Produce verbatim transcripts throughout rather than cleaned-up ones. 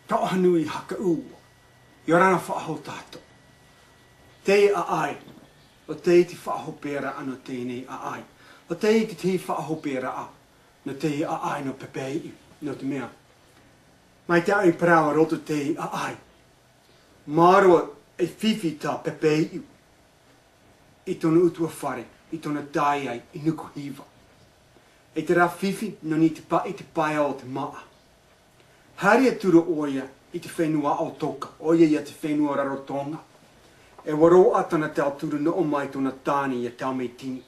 Tauhaʻa nui haka ua, ʻia ora na faʻahou tātou. Te ʻāʻai, ʻo tei te faʻahoperaʻa nō teie nei ʻāʻai. ʻO tei te faʻahoperaʻa nō te ʻāʻai nō Pepeiʻu, nō te mea. Mai te au i parau i roto te ʻāʻai. Māroa e fifi tā Pepeiʻu i tōna ʻutuāfare, i tōna tāiʻai, i Nukuhiva. E terā fifi, nō niʻa i te pa-, i te pae o te māʻa. Haere atura ʻoia i te fenua ʻAotoka, ʻoia ia te fenua Rarotonga. E ua roaʻa tāna tauturu noa mai tōna tāne ia Taumeitini.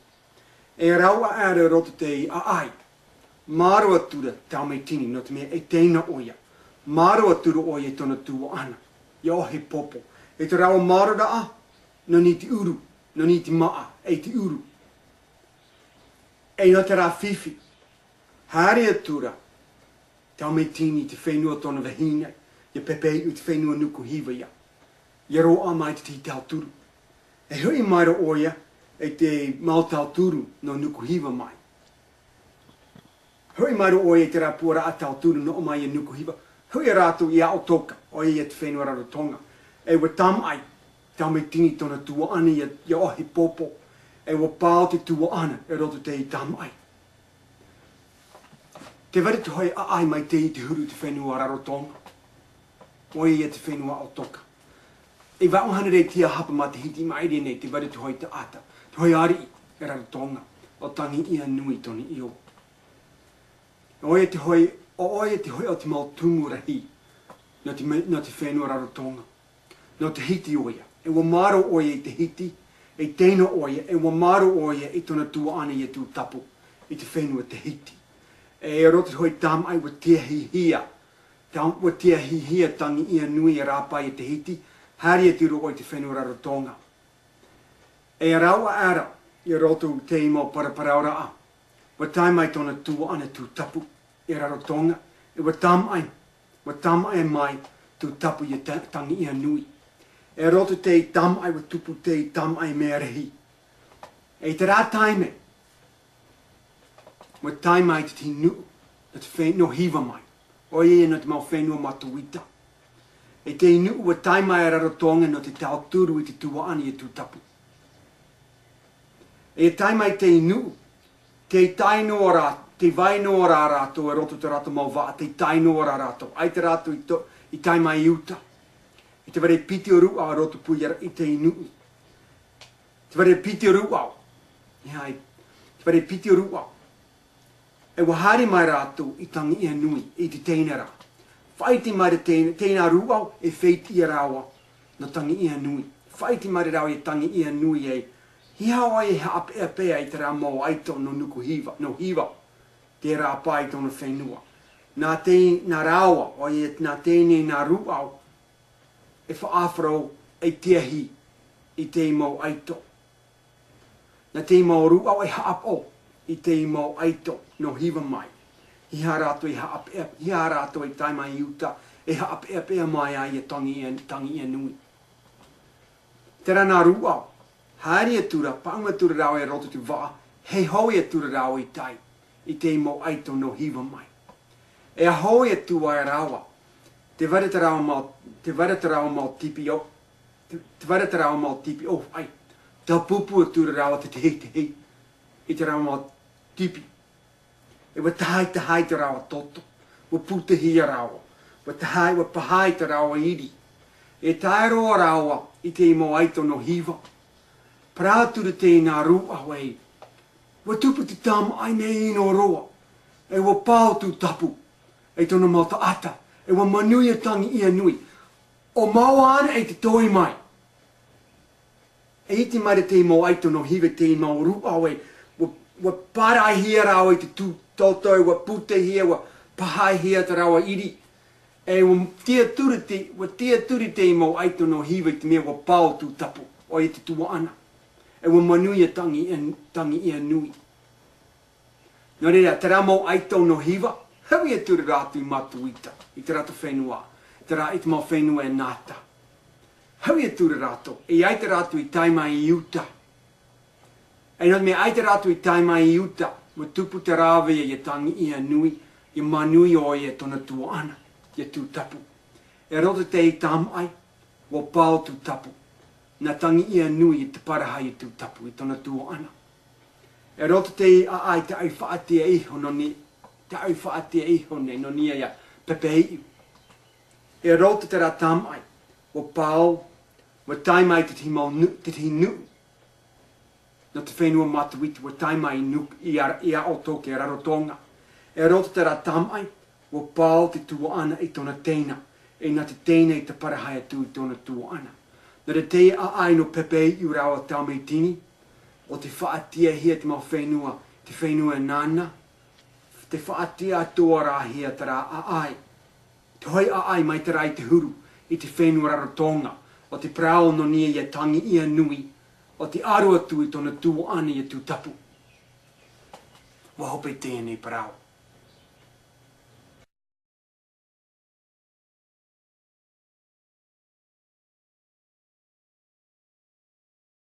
E rau aʻera i roto te ʻāʻai. Māroa atura Taumeitini, nō te mea e teina ʻoia. Māroa atura ʻoia i tōna tuaʻana, ia Ohipopo. E te rāua māroraʻa, nō niʻa i te ʻuru, nō niʻa i te māʻa, e te ʻuru. E nō terā fifi, haere atura Taumeitini i te fenua tōna vahine, ia Pepeiʻu i te fenua Nukuhiva ia. ʻIa roaʻa mai te tahi tauturu. E hoʻi mai ra ʻoia, e te mau tauturu nō Nukuhiva mai. Hoʻi mai ra ʻoia i terā puaraʻa tauturu noa mai ia Nukuhiva. Hoʻi rātou ia ʻAotoka, ʻoia ia te fenua Rarotonga. E ua tāmaʻi Taumeitini tōna tuaʻana ia, ia Ohipopo. E ua pao te tuaʻana i roto i te tāmaʻi. Tē vai ra te hōʻē ʻāʻai mai te, i te huru i te fenua Rarotonga. ʻOia ia te fenua ʻAotoka. E vaʻu hānere e tiahapa matahiti i maʻiri nei, tē vai ra te hōʻē taʻata, te hōʻē ariʻi i Rarotonga, ʻo Tangiʻianui tōna iʻoa. ʻOia te hōʻē, ʻo ʻoia te hōʻē o te mau tumu rahi nō te me-, nō te fenua Rarotonga. Nō Tahiti ʻoia. E ua mārō ʻoia i Tahiti, e teina ʻoia, e ua mārō ʻoia i tōna tuaʻana ia Tūtapu, i te fenua Tahiti. E roto i te hōʻē tāmaʻi ua tiahihia, tā-, ua tiahihia Tangiʻianui e rāpae i Tahiti, haere atura ʻoia i te fenua Rarotonga. E rau aʻera, i roto i te mau paraparauraʻa, ua tae mai tōna tuaʻana Tūtapu, i Rarotonga, e ua tāmaʻi, ua tāmaʻi mai Tūtapu ia Ta-, Tangiʻianui. E roto i te tāmaʻi, ua tupu te tāmaʻi merahi. E i terā taime, ua tae mai te tahi nuʻu, nō te fe-, nō Hiva mai. ʻOia ia nō te mau fenua Matuita. E te nuʻu ua tae mai i Rarotonga nō te tauturu i te tuaʻana ia Tūtapu. E tae mai te nuʻu, tē tae noa rā, tē vai noa rā rātou i roto i tō rātou mau vaʻa, tē tae noa rā rātou. ʻAita rātou i to-, i tae mai i uta. E tē vai ra e piti ʻōrua i roto pū ia i te nuʻu. Tē vai ra e piti ʻōrua. ʻIa, tē vai ra e piti ʻōrua. E ua haere mai rātou i Tangiʻianui, i te teina ra. Faʻaʻite mai ra te-, teina rūʻau, e fētiʻi rāua nō Tangiʻianui. Faʻaʻite mai ra rāua ia Tangiʻianui ē, ʻeiaha ʻoe e haʻapeʻapeʻa i terā mau ʻaito nō Nukuhiva, nō Hiva, te rāpae i tōna fenua. Nā te-, nā rāua, ʻoia, nā teie nei nā rūʻau, e faʻaʻāfaro, e tiahi i te mau ʻaito. Nā te mau rūʻau e haʻapaʻo i te mau ʻaito nō Hiva mai. ʻEiaha rātou e haʻapeʻa-, ʻeiaha rātou e tae mai i uta, e haʻapeʻapeʻa mai ai ia Tangiʻia-, Tangiʻianui. Terā nā rūʻau, haere atura, paʻuma atura rāua i roto i te vaʻa, e hoʻi atura rāua i tae i te mau ʻaito nō Hiva mai. E hoʻi atu ai rāua, tē vai ra te rāua mau, tē vai ra te rāua mau tipi ʻō-, tē, tē vai ra te rāua mau tipi ʻōfaʻi. Tāpūpū atura rāua te teitei i te rāua mau tipi. E ua tahaetahae te rāua toto, ua pūtehia rāua, ua tahae, ua pahai te rāua iri. E tae roa rāua i te mau ʻaito nō Hiva. Parau atura teie nā rūʻau ē, ua tupu te tāmaʻi mea ʻino roa, e ua pao Tūtapu, e tōna mau taʻata, e ua manuia Tangiʻianui. ʻO māua ānei te toe mai? E ʻite mai ra te mau ʻaito nō Hiva, te mau rūʻau ē, ua, ua pāraʻihia rāua i te tū-, toto, e ua pūtehia, ua pahaihia te rāua iri. E ua tiʻaturi te, ua tiʻaturi te mau ʻaito nō Hiva i te mea ua pao Tūtapu, ʻoia te tuaʻana. E ua manuia Tangiʻia-, Tangiʻianui. Nō reira, terā mau ʻaito nō Hiva, hoʻi atura rātou i Matuita, i te rātou fenua, terā i te mau fenua e Nata. Hoʻi atura rātou, e ʻaita rātou i tae mai i uta. E nō te mea ʻaita rātou i tae mai i uta, ua tupu te rāveʻa ia Tangiʻianui, ʻia manuia ʻoia e tōna tuaʻana, ia Tūtapu. E roto i te tamaʻi, ua pao tū tapu. Nā tangi ia nui i te parahi i tū tapu i tōna tuaʻana. E roto i te ʻaʻai te ʻai faʻatia iho nō ni, te ʻai faʻatia iho nei nō nia ia pepe iʻu. E roto i terā tamaʻi, ua pao, ua tae mai te tihi mau nu-, te tihi nuʻu. Nō te fenua Matuiti, ua tae mai i Nuku, i a-, i Aʻotoke, Rarotonga. E roto i terā tamaʻi, ua pao te tuaʻana i tōna teina, e nā te teina i te parahi atu i tōna tuaʻana. Nō te ʻaʻai nō pepe iʻu rāua Tamaitini, ʻo tē faʻatiahia te mau fenua, te fenua nāna, tē faʻatia atoʻa rā hia terā ʻaʻai. Te hoʻi ʻaʻai mai terā i te huru, i te fenua Rarotonga, ʻo te parau nō nia ia tangi ia nui, ʻo te aro atu i tōna tuaʻana ia tū tapu. Ua hope teie nei parau.